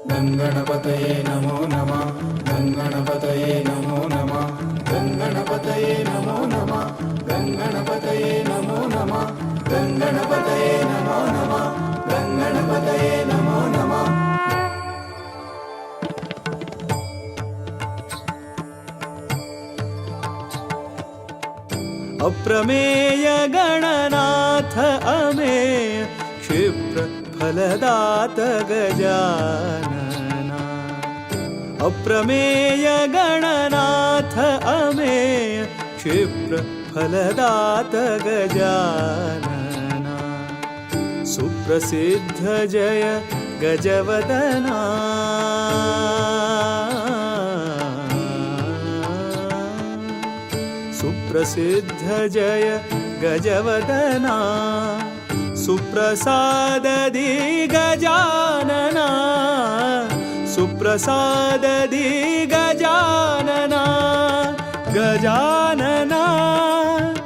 गङ्गणपतये नमो नमः। गङ्गणपतये नमो नमः। गङ्गणपतये नमो नमः। गङ्गणपतये नमो नमः। गङ्गणपतये नमो नमः। गङ्गणपतये नमो नमः। अप्रमेय गणनाथ अमेय क्षिप्र फलदात गजानना। अप्रमेय गणनाथ अमेय क्षिप्र फलदात गजानना। सुप्रसिद्ध जय गजवदना। सुप्रसिद्ध जय गजवदना। सुप्रसाददि गजानना। सुप्रसाददि गजानना। गजानना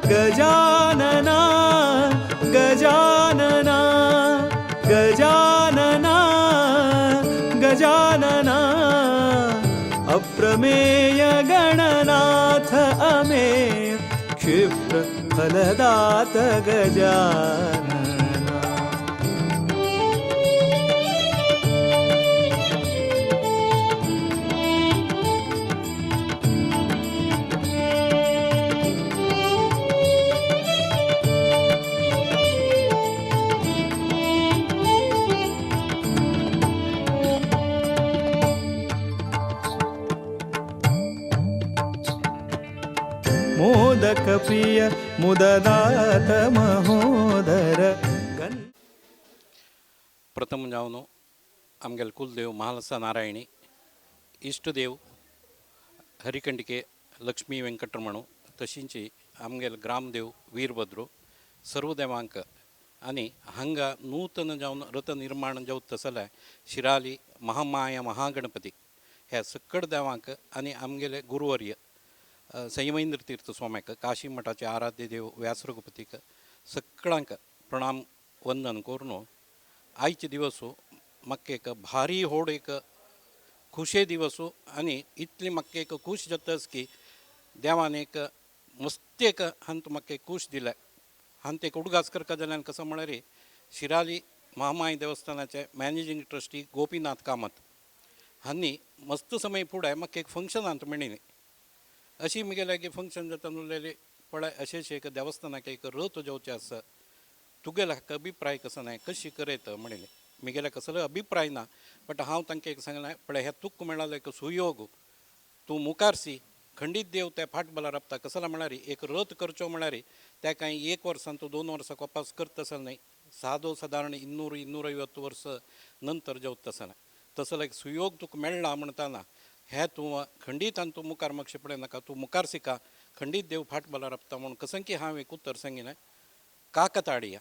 गजानना गजानना गजानना गजानना। अप्रमेय गणनाथ अमेय क्षिप्र फलदात गजानना। मोदक प्रिय मुददात महोदर गण। प्रथम जावन आमगेले कुलदेव महालसा नारायणी, इश्टदेव हरिकंडिके लक्ष्मी वेंकटरमण, तशींच आमगेले ग्रामदेव वीरभद्र, सर्व देवांक आनी हांगा नूतन जावन रथ निर्माण जावत जाल्यार शिराली महामाया महागणपती ह्या सकड देवांक आनी आमगेले गुरुवर्य संयमेंद्र तीर्थ स्वाम्याक, काशी मठाचे आराध्य देव व्यास रघुपतीक सगळ्यांक प्रणाम वंदन करून आयचे दिवस म्हाका एक भारी व्हड एक खुशे दिवस आनी इतली म्हाका एक खूश जाताच की देवान एक मस्त एक हांत म्हाका एक खूश दिल्या। हांत एक उडगास करता जाल्यार कसो म्हळ्यार शिराली महामाय देवस्थानाचे मॅनेजींग ट्रस्टी गोपीनाथ कामत हांणी मस्त समय फुडें म्हाका एक फंक्शनांत म्हणिल्लें, अशी म्हगेलें लागीं फंक्शन जाता उलयलें, पळय अशेंच एक देवस्थानाक एक रथ जावचें आसा, तुगेलो हाका अभिप्राय कसो नाय, कशी करयत म्हणिल्लें। म्हगेलो कसलो अभिप्राय ना, बट हांव तांकां एक सांगलें, पळय हे तुका मेळ्ळो एक सुयोग, तूं मुखार सी, खंडीत देव त्या फाटबलार राबता। कसलो म्हळ्यार एक रथ करचो म्हळ्यार त्या कांय एक वर्सान तूं 2 वर्सां कोपास करता तसो न्हय, सादो सादारण 200, 250 वर्स नंतर जेवता तसो तसलो एक सुयोग तुका मेळ्ळा म्हणटाना हे तूं खंडीत आनी तूं मुखार मातशें पळय नाका, तूं मुखार सिका, खंडीत देव फाटबलार राबता म्हूण कसं की हांव एक उतर सांगिलें। काकताडिया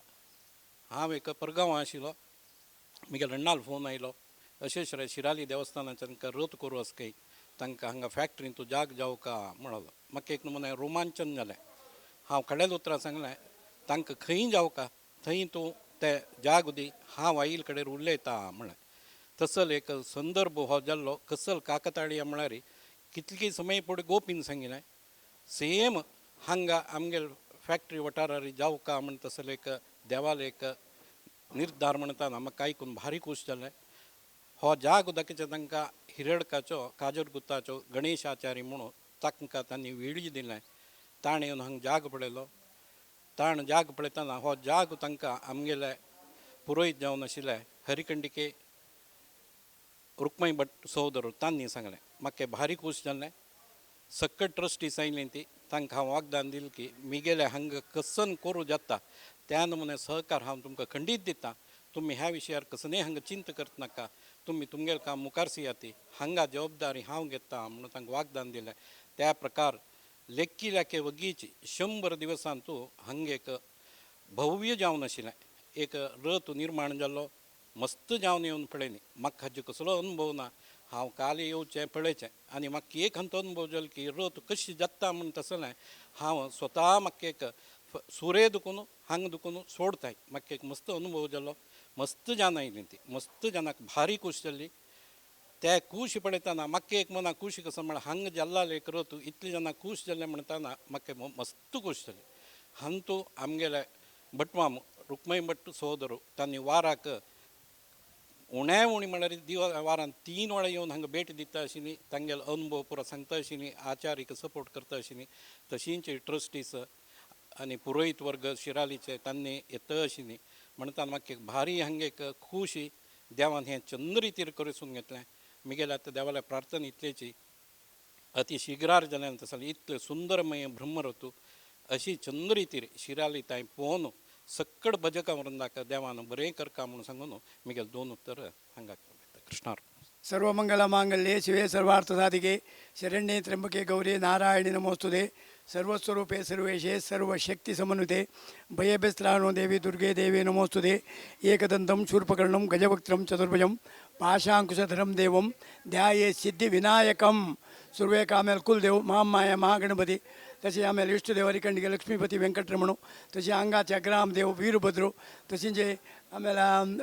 हांव एक परगांवां आशिल्लो, म्हगेल्या अण्णालो फोन आयलो, अशें रे शिराली देवस्थानाच्यान तांकां रथ करूं आसा खंय, तांकां हांगा फॅक्टरीन तूं जाग जावका म्हणलो। म्हाका एक नमुने रोमांचन जालें। हांव खडेल उतरां सांगलें तांकां, खंय जावका थंय तूं ते जाग दी, हांव आईल कडेन उलयता म्हणलें। तसल एक संदर्भ हो जाल्लो। कसल काकताळिया म्हळ्यार कितली समय फुडें गोपीन सांगिलें, सेम हांगा आमगेल फॅक्टरी वठारार जावका म्हण तसले एक देवाल एक निर्धार म्हणटाना म्हाका आयकून भारी खूश जालें। हो जाग दाखयता तांकां हिरडकाचो काजरगुत्ताचो गणेश आचार्य म्हणून तांकां तांणी वेळी दिलें। ताणें येवन हांगा जाग पळयलो। ताण जाग पळयतना हो जाग तांकां आमगेले पुरोहीत जावन आशिल्ले हरिकंडिके रुक्मय भट सहोदर तांणी सांगलें। म्हाका भारी खूश जालें। सक्कट ट्रस्टीस आयलीं ती तांकां हांव वागदान दिलें की मिगेले हांगा कसन करूं जाता त्या नमुने सहकार हांव तुमकां खंडीत दिता, तुमी ह्या विशयार कसलेय हांगा चिंता करत नाका, तुमी तुमगेलें काम मुखार सियाती, हांगा जबाबदारी हांव घेता म्हणून तांकां वागदान दिलें। त्या प्रकार लेखी लेखे वगीच 100 दिवसांतू हांगा एक भव्य जावन आशिल्लें एक रथ निर्माण जाल्लो। मस्त जावन येवन पळयली, म्हाका हाजो कसलो अनुभव ना, हांव काल येवचें पळयचें आनी म्हाका एक हांचो अनुभव जालो की रथ कशी जाता म्हूण तसलें हांव स्वता म्हाका एक सुरे दुखून हांगा दुखून सोडताय, म्हाका एक मस्त अनुभव जालो। मस्त जान आयली ती, मस्त जानाक भारी खूश जाली। ते खूश पळयतना म्हाका एक मना खूश कसो म्हळ्यार हांगा जाल्ला एक रथ इतले जेन्ना खूश जाल्ले म्हणटाना म्हाका मस्त खूश जाली. हांतू आमगेले भटमाम रुक्मय भट सोदरू तांणी वाराक उण्या उणी म्हणल्यार दिवा वारान 3 वेळा येवन हांगा भेट दिता आशिल्ली, तांगेलो अनुभव पुरो सांगता आशिल्ली, आचारीक सपोर्ट करता आशिल्ली. तशींच ट्रस्टीस आनी पुरोहीत वर्ग शिरालीचे तांणी येता आशिल्ली. म्हणटा म्हाका एक भारी हांगा एक खुशी देवान हें चंद रितीर करून घेतलें. मिगेल्या आतां देवाल्या प्रार्थना इतलेची अति शीघ्रार जाल्यान तसलें इतलें सुंदरमय ब्रह्मरतू अशी चंद रितीर शिराली तांय पळोवन सक्कड भजका वृंदाक देवान बरें करका म्हणून सांगून मिगेल 2 उत्तर हांगा कृष्णार. सर्वमंगल मांगल्ये शिवे सर्वार्थ साधिके शरण्ये त्र्यंबके गौरी नारायणी नमोस्तुते. सर्वस्वरूपे सर्वेशे सर्वशक्ती समन्विते भयभ्यस्त्राणो देवी दुर्गे देवी नमोस्तुते. एकदंतं शूर्पकर्णं गजवक्त्रं चतुर्भुजं पाशांकुशधरं देवं ध्याये सिद्धिविनायकं. सुर्वेक आमेल कुलदेव महामाया महागणपती, तशें आमेल इष्टदेव हरिकंडिके लक्ष्मीपती वेंकटरमणू, तशें हांगाच्या ग्रामदेव वीरभद्र, तशें जे आमेल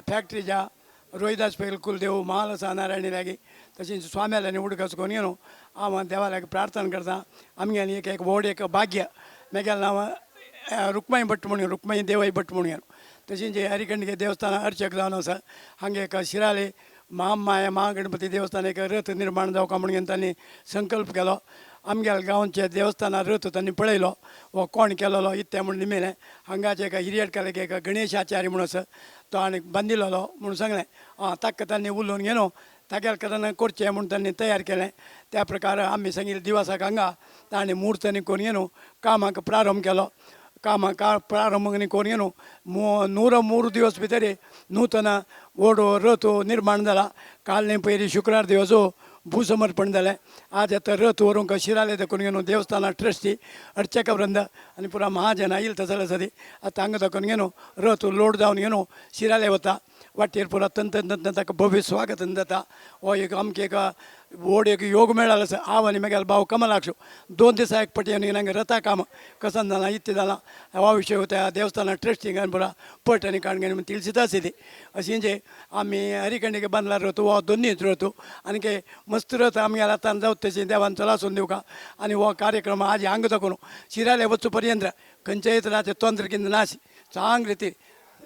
फॅक्टरीच्या रोहिदास पैल कुलदेव महालसा नारायणी लागी, तशेंच स्वाम्याल्यानी उडकास करून न्हू हांव देवा लागीं प्रार्थना करता. आमगेलें एक एक व्हड एक भाग्य मेगेलें नांव रुक्मय भट म्हणून, रुक्मय देवय भट म्हणून. तशेंच हरिकंडिके देवस्थान अर्चक जावन आसा. हांगा एक शिराले महामाया महागणपती देवस्थान एक रथ निर्माण जावका म्हणून तांणी संकल्प केलो. आमगेल्या गांवच्या देवस्थानार रथ तांणी पळयलो हो कोण केलेलो इत्तें म्हूण निमेलें. हांगाचे एक हिरियडकालेक एक गणेशाचार्य म्हणून आसा तो आनी बांदिल्लो म्हणून सांगलें. आं ताका तांणी उलोवन घेवन तागेल्या कडल्यान करचें म्हूण तांणी तयार केलें. त्या प्रकार आमी सांगिल्ले दिवसाक हांगा तांणी मूर्त करून घेवन कामाक प्रारंभ केलो. कामाक प्रारंभ करून घेवन 103 दिवस भितर नूतन व्हड रथ निर्माण जाला. काल न्ही पयलीं शुक्रार दिवस भूसमर्पण जालें. आज आतां रथ व्हरूंक शिराले दाखोवन घेवन देवस्थाना ट्रस्टी अर्चक वृंद आनी पुरा महाजन आयल तसले आसा ती आतां हांगा दाखोवन घेवन रथ लोड जावन घेवन शिराले वता. वाटेर पुरा तंत तंत ताका भव्य स्वागत जाता. हो एक आमकां एक व्हड एक योग मेळ्ळो आसा. हांव आनी म्हगेलो भाव कमलाक्ष 2 दिसां एक पटी येवन हांगा रथा काम कसन जालां इत्तें जालां हो विशय त्या देवस्थाना ट्रस्टींक आनी पुरा पट आनी काणगेन म्हूण तिळसिता आसा ती. अशें जे आमी हरिकंडिके बांदला रथ हो दोनूय रथ आनी मस्त रथ आमगेल्या हातान जावं तशें देवान चलासून दिवका. आनी हो कार्यक्रम आज हांगा दाखोवन शिराले वचूं पर्यंत खंयच्याय तराचें तंत्र कितें नाशी चांग रितीर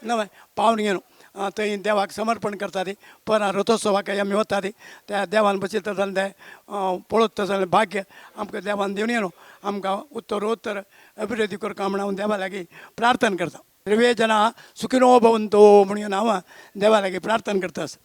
नवें पावन घेवन थंय देवाक समर्पण करता ती परां रथोत्सवाक आमी वता ती त्या देवान बसयता जाल्यार तें पळोवता जाल्यार भाग्य आमकां देवान दिवन न्हू आमकां उत्तरोत्तर अभिवृद्धी करता म्हूण हांव देवा लागीं प्रार्थना करता. सर्वे जना सुखिनो भवन्तु म्हणून हांव देवा लागीं प्रार्थना करता आसा.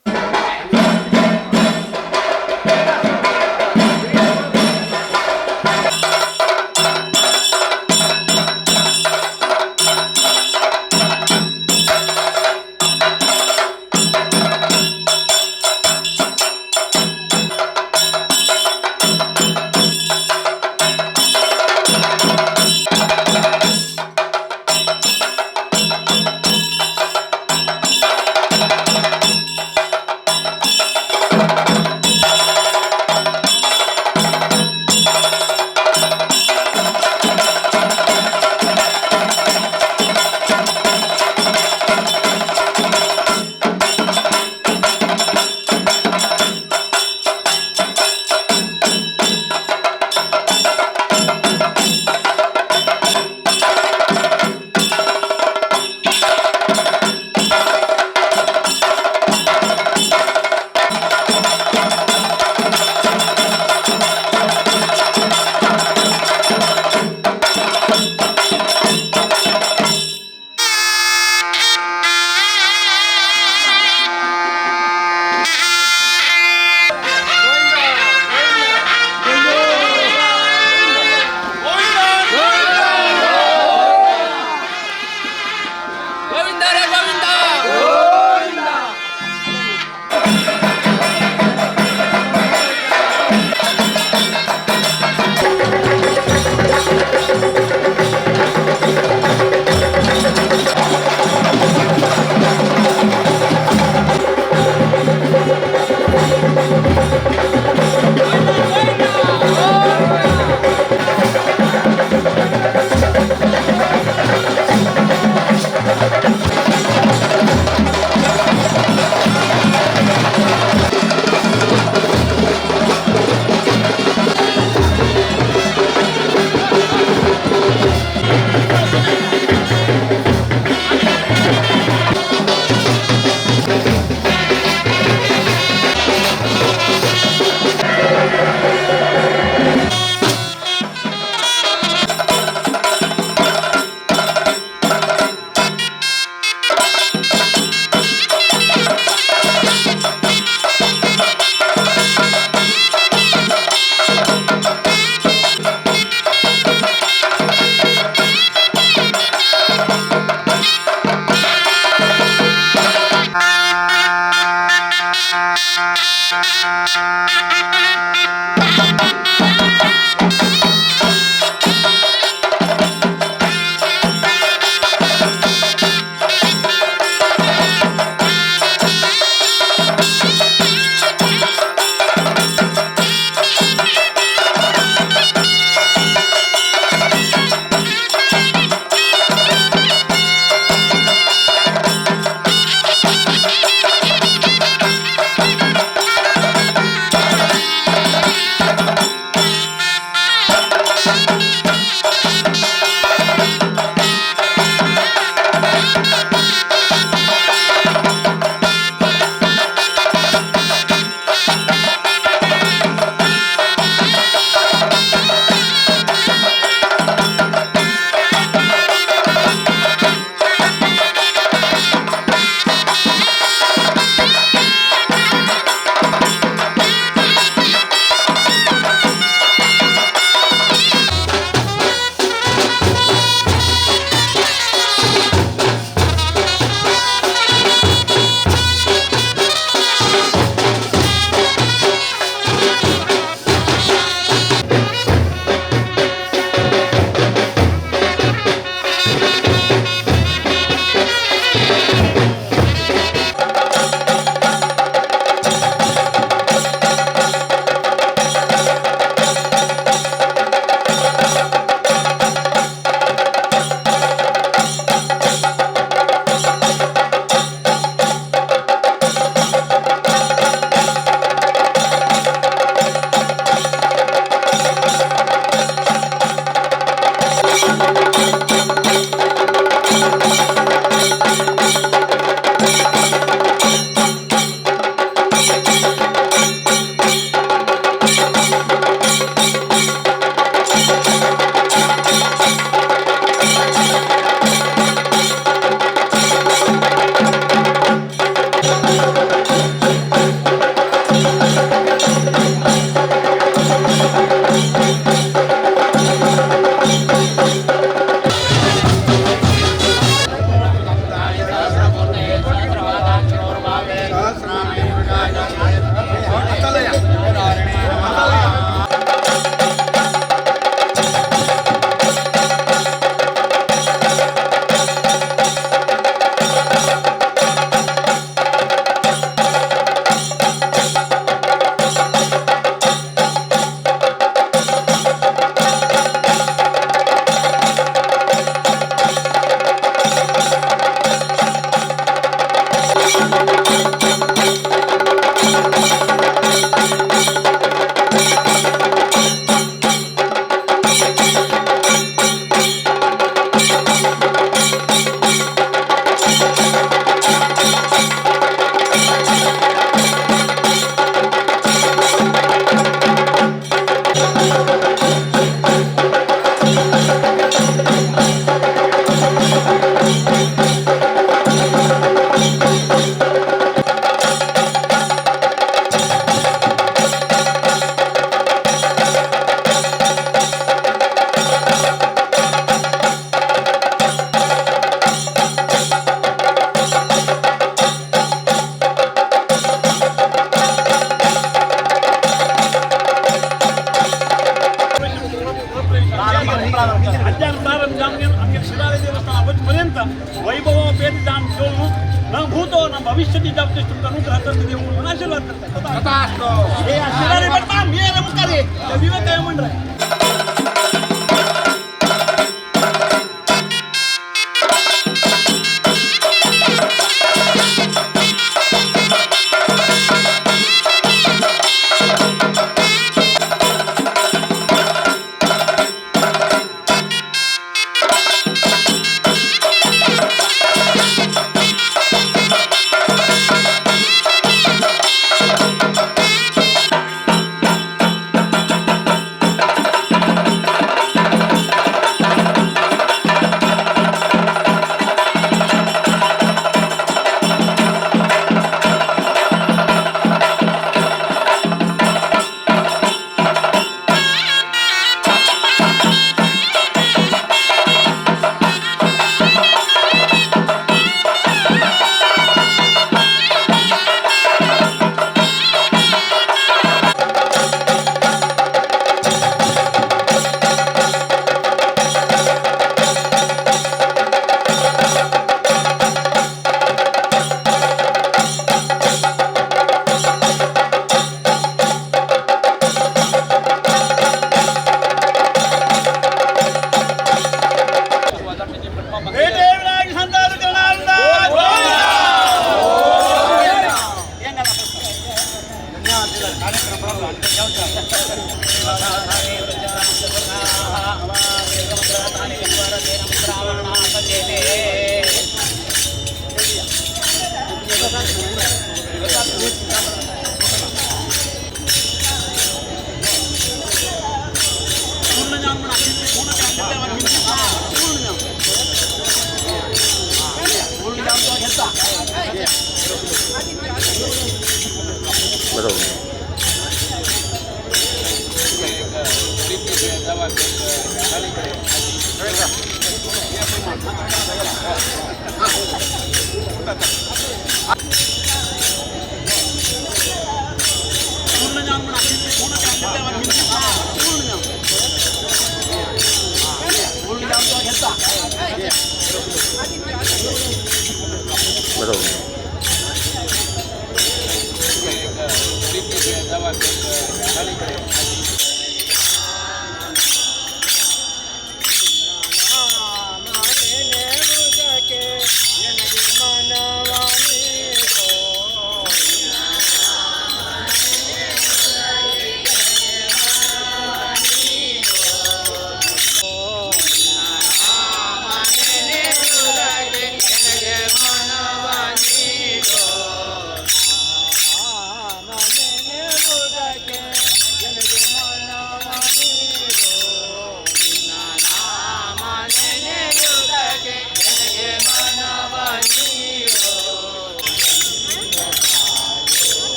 करतो देव म्हणून आशीर्वाद करतात. हे आशीर्वाद पण मी आहे रे मुखारी. त्या विवेक काय म्हण राय.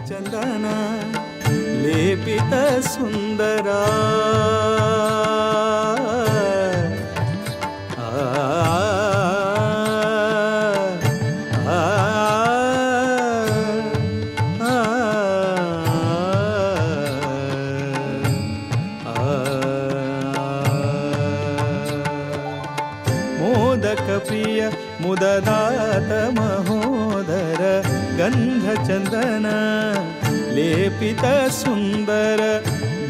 चंदन लेपित सुंदरा आ, आ, आ, मोदक प्रिय मुददात महोदर गंधचंदन लेपित सुंदर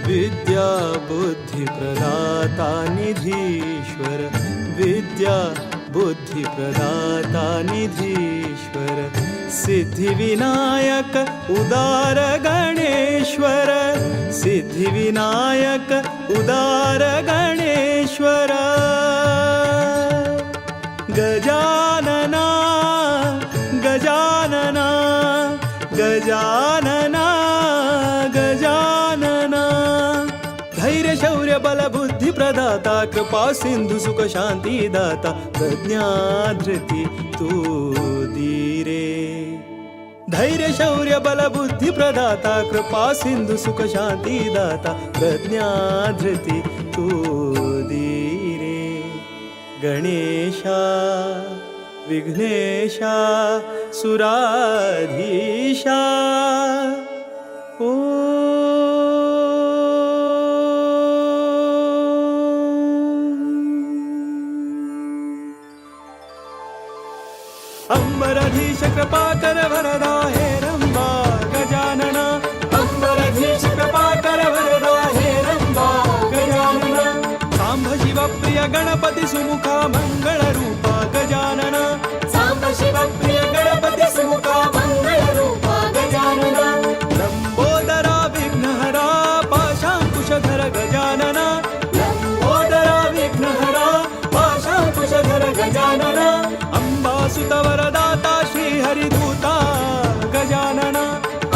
विद्या बुद्धि प्रदाता निधीश्वर विद्या बुद्धि प्रदाता निधीश्वर सिद्धिविनायक उदार गणेश्वर सिद्धिविनायक उदार गणेश्वर गजानना गजानना गजानना गजानना धैर्य शौर्य बल बुद्धि प्रदाता कृपा सिंधु सुख शांती दाता प्रज्ञा धृति तू धीरे। धैर्य शौर्य बल बुद्धी प्रदाता कृपा सिंधु सुख शांती दाता प्रज्ञा धृती तू धीरे गणेशा विघ्नेशा सुराधीशा ओ अंबरधीश कृपाकर वरदा हे रंबा गजानना। अंबरधीश कृपाकर वरदा हे रंबा गजानना। सांभ शिव प्रिय गणपती सुमुखा मंगल रूपा गजानना। सांभ शिव प्रिय गणपती सुमुखा मंगल रूपा गजानना। लंबोदरा विघ्नहरा पाशांकुशधर गजानना। लंबोदरा विघ्नहरा पाशांकुशधर गजानना। अंबासुत वरदाता श्रीहरिदूता गजानना।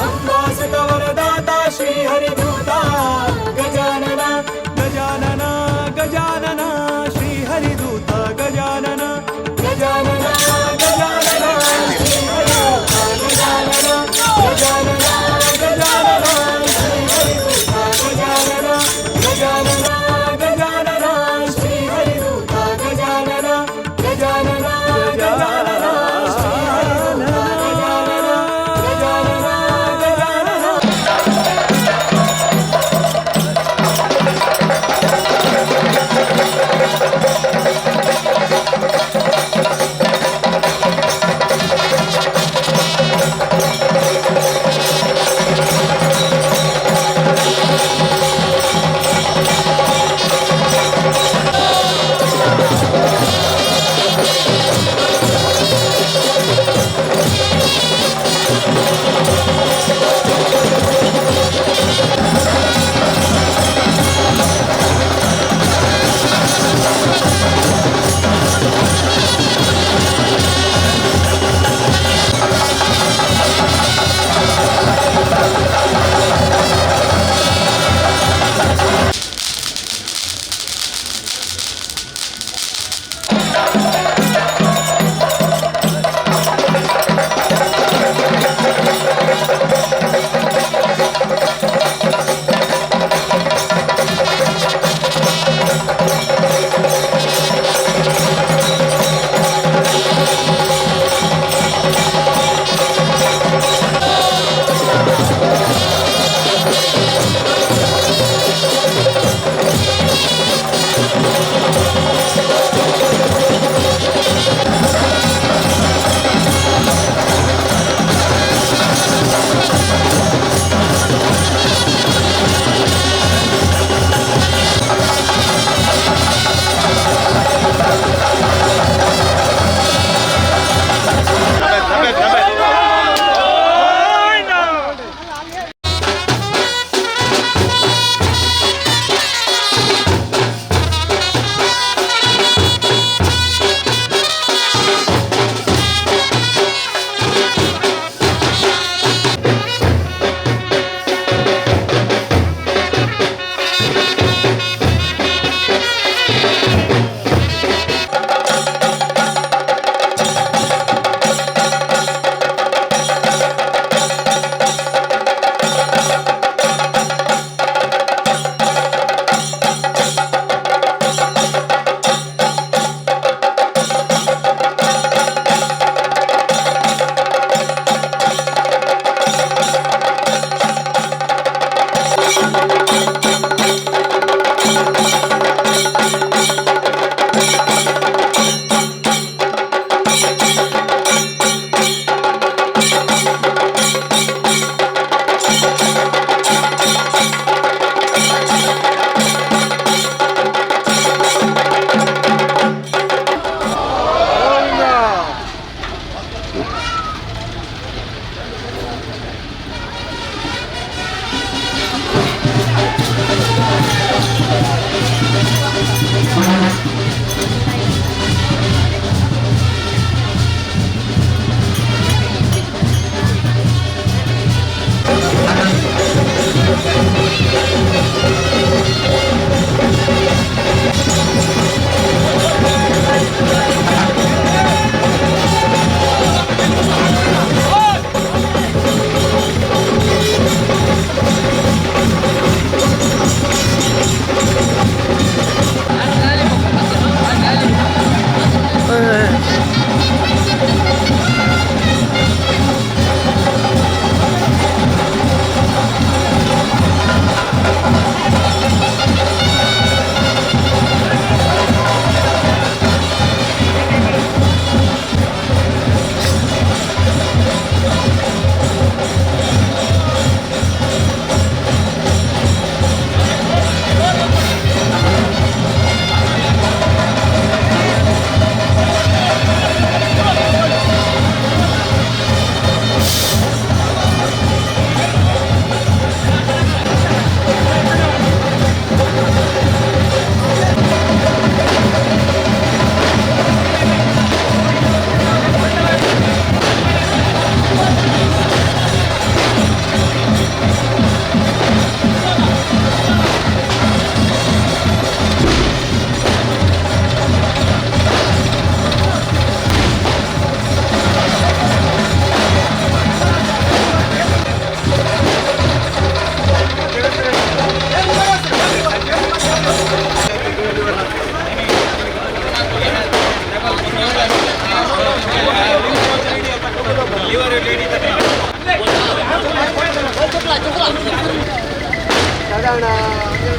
अंबासुत वरदाता श्रीहरिदूता गजानना। गजानना गजानना श्रीहरिदूता गजानना। गजानना गजानना श्रीहरिदूता गजानना। गजानना गजानना श्रीहरिदूता गजानना। गजानना गजानना श्रीहरिदूता गजानना। गजानना गजानना श्रीहरिदूता गजानना। गजानना गजानना। ಮಧ್ಯಾಹ್ನ 12:30.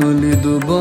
ನೀನೊಲಿದು ಬಾ.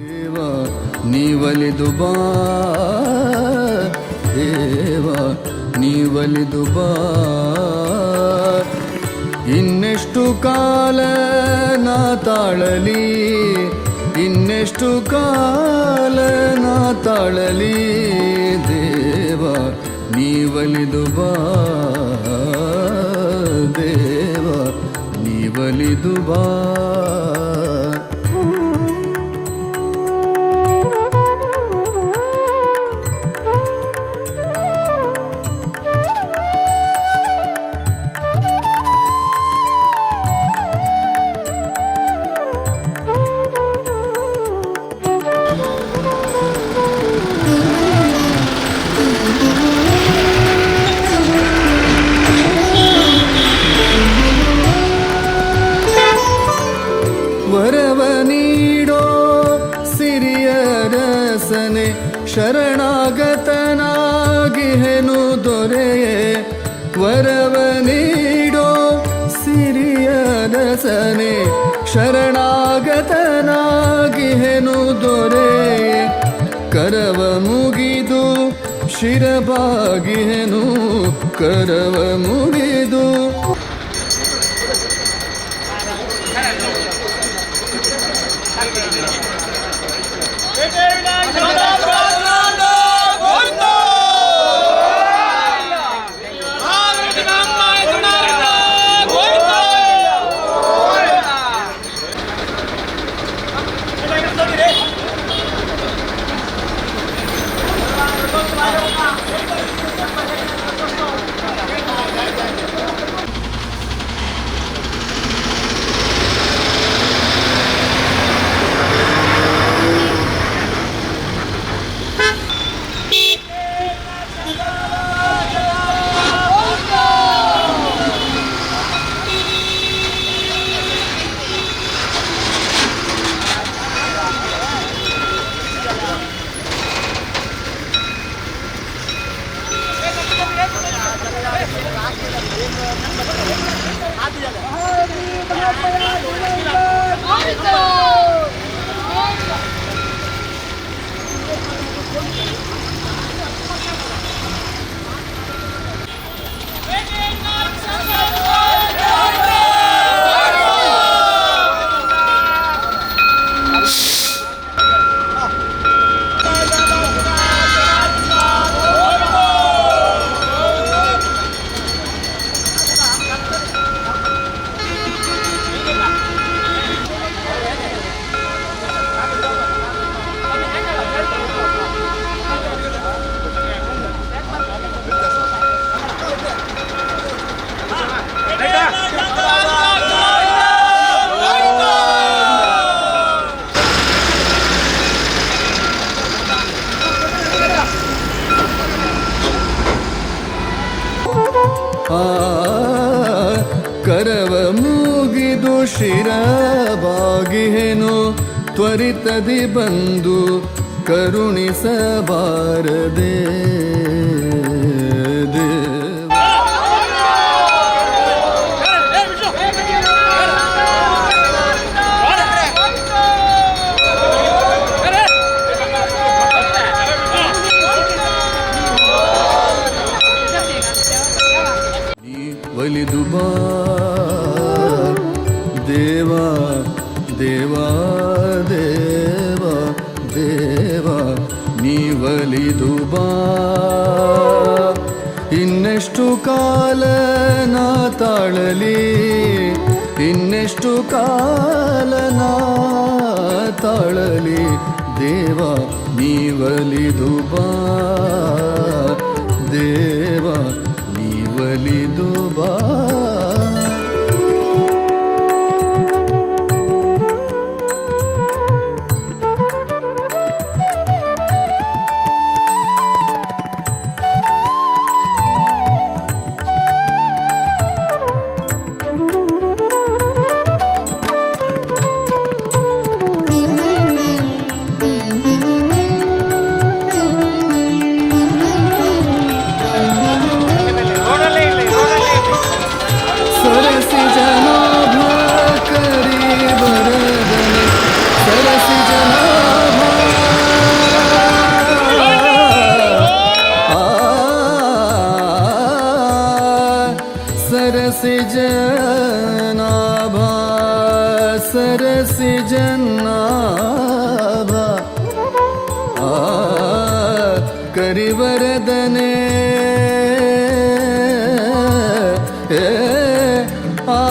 ದೇವ ನೀವಲಿದು ಬಾ, ದೇವ ನೀವಲಿದು ಬಾ. ಇನ್ನೆಷ್ಟು ಕಾಲ ನಾ ತಾಳಲಿ, ಇನ್ನೆಷ್ಟು ಕಾಲ ನಾ ತಾಳಲಿ, ದೇವ ನೀವಲಿದು ಬಾ, ದೇವ ನೀವಲಿದು ಬಾ. ವರವ ನೀಡೋ ಸಿರಿಯ ರಸನೆ, ಶರಣಾಗತನಾಗಿಹೆನು ದೊರೆಯೇ. ವರವ ನೀಡೋ ಸಿರಿಯ ರಸನೆ, ಶರಣಾಗತನಾಗಿಹೆನು ದೊರೆಯೇ. ಕರವ ಮುಗಿದು ಶಿರಬಾಗಿಹೆನು, ಕರವ ಮುಗಿದು. ಆ ಕರವ ಮುಗಿದು ಶಿರಬಾಗಿಹೆನು, ತ್ವರಿತದಿ ಬಂದು ಕರುಣಿಸಬಾರದೆ ದೇವ. ದೇವ ದೇವ ದೇವ ದೇವ ನೀವಲಿದು ಬಾ. ಇನ್ನೆಷ್ಟು ಕಾಲ ನಾ ತಾಳಲಿ, ಇನ್ನೆಷ್ಟು ಕಾಲ ನಾ ತಾಳಲಿ, ದೇವ ನೀವಲಿದು ಬಾ, ದೇವ ನೀವಲಿದು ಬಾ. सरसि जनाभ करी वरदने, सरसि जनाभ आ, सरसि जनाभ, सरसि जनाभ आ, करिवरदने ए, आ.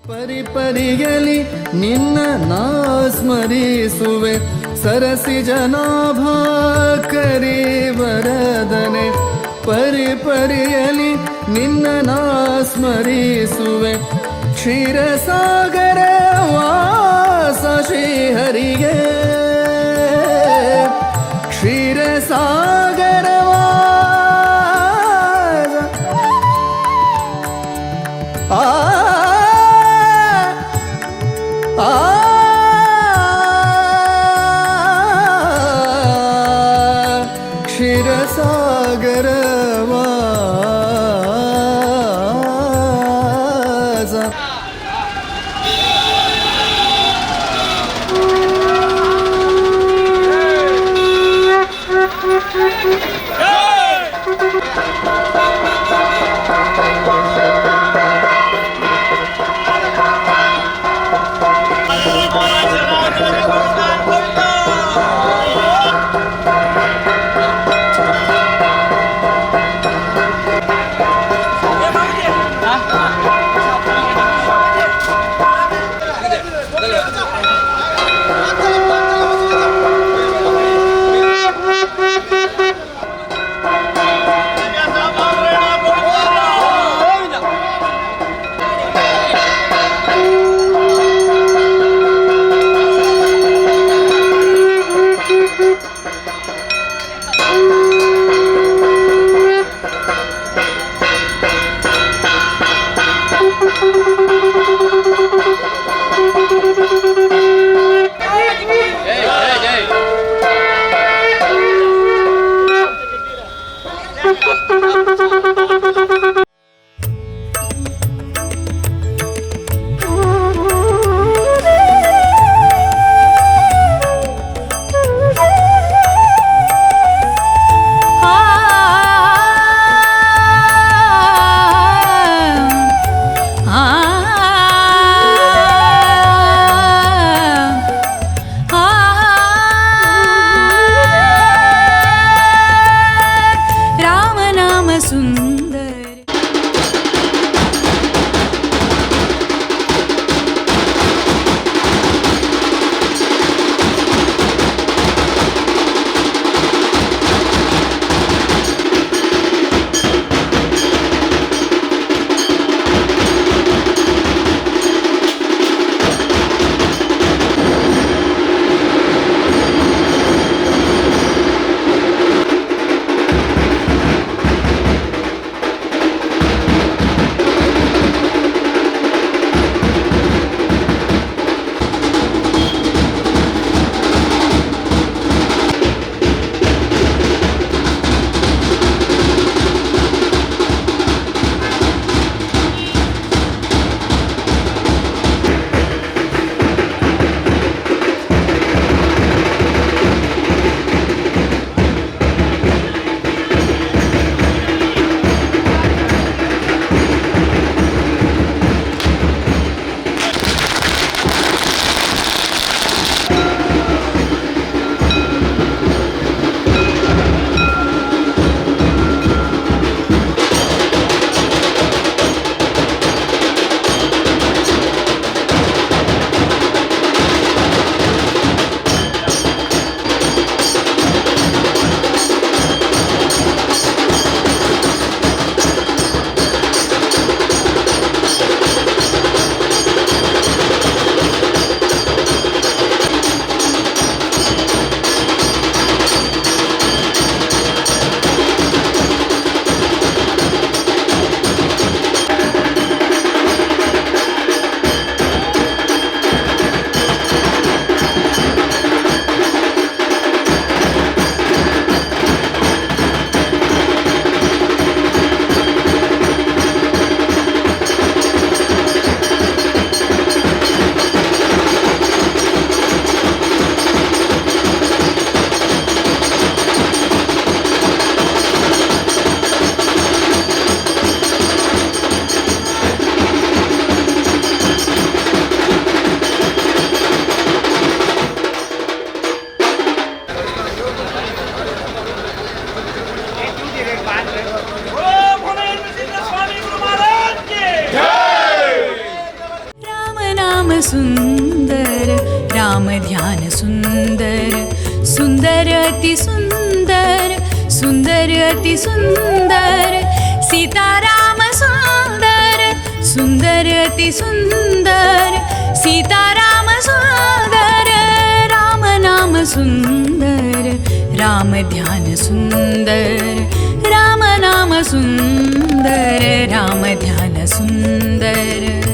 ಪರಿ ಪರಿಯಲಿ ನಿನ್ನ ನಾ ಸ್ಮರಿಸುವೆ, ಸರಸಿ ಜನಾಭ ಕರಿ ವರದನೆ, ಪರಿ ಪರಿಯಲಿ ನಿನ್ನ ನಾ ಸ್ಮರಿಸುವೆ, ಕ್ಷೀರಸಾಗರ ವಾಸ ಶ್ರೀಹರಿಗೆ, ಕ್ಷೀರಸಾಗರ ವಾಸ ಆ ಆ ಕ್ಷೀರಸಾಗರ ವಾಸ. सुंदर राम ध्यान सुंदर सुंदर अति सुंदर सुंदर अति सुंदर सीताराम सुंदर सुंदर अति सुंदर सीताराम सुंदर राम नाम सुंदर राम ध्यान सुंदर राम नाम सुंदर राम ध्यान सुंदर।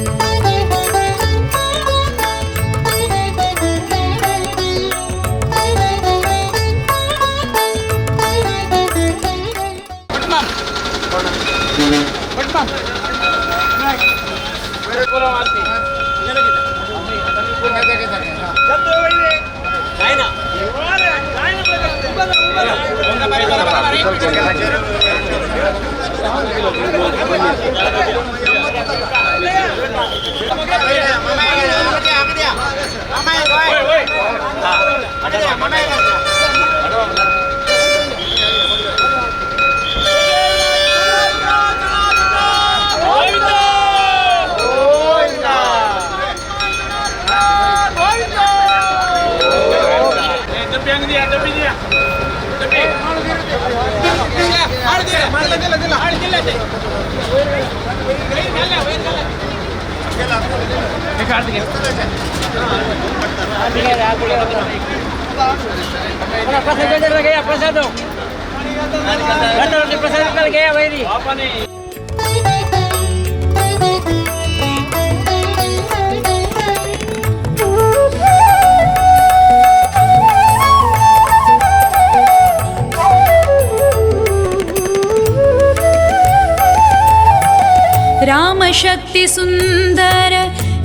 राम शक्ति सुंदर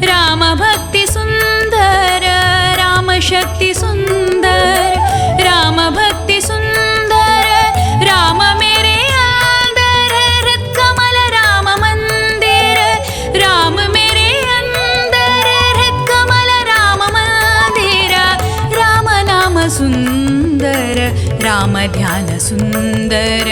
राम भक्ति सुंदर राम शक्ति सुंदर राम भक्ति सुंदर राम मेरे अंदर हृत्कमल राम मंदिर राम मेरे अंदर हृत्कमल राम मंदिर राम नाम सुंदर राम ध्यान सुंदर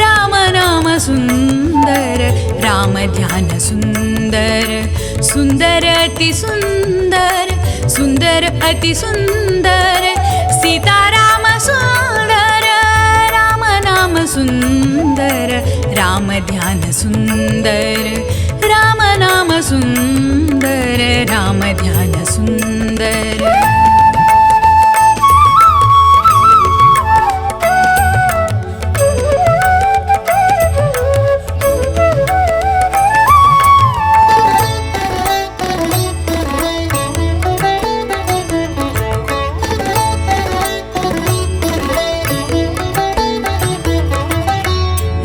राम नाम सुंदर राम ध्यान सुंदर सुंदर अति सुंदर सुंदर अति सुंदर सीताराम सुंदर राम नाम सुंदर राम ध्यान सुंदर राम नाम सुंदर राम ध्यान सुंदर।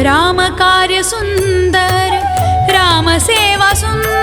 राम कार्य सुंदर राम सेवा सुंदर।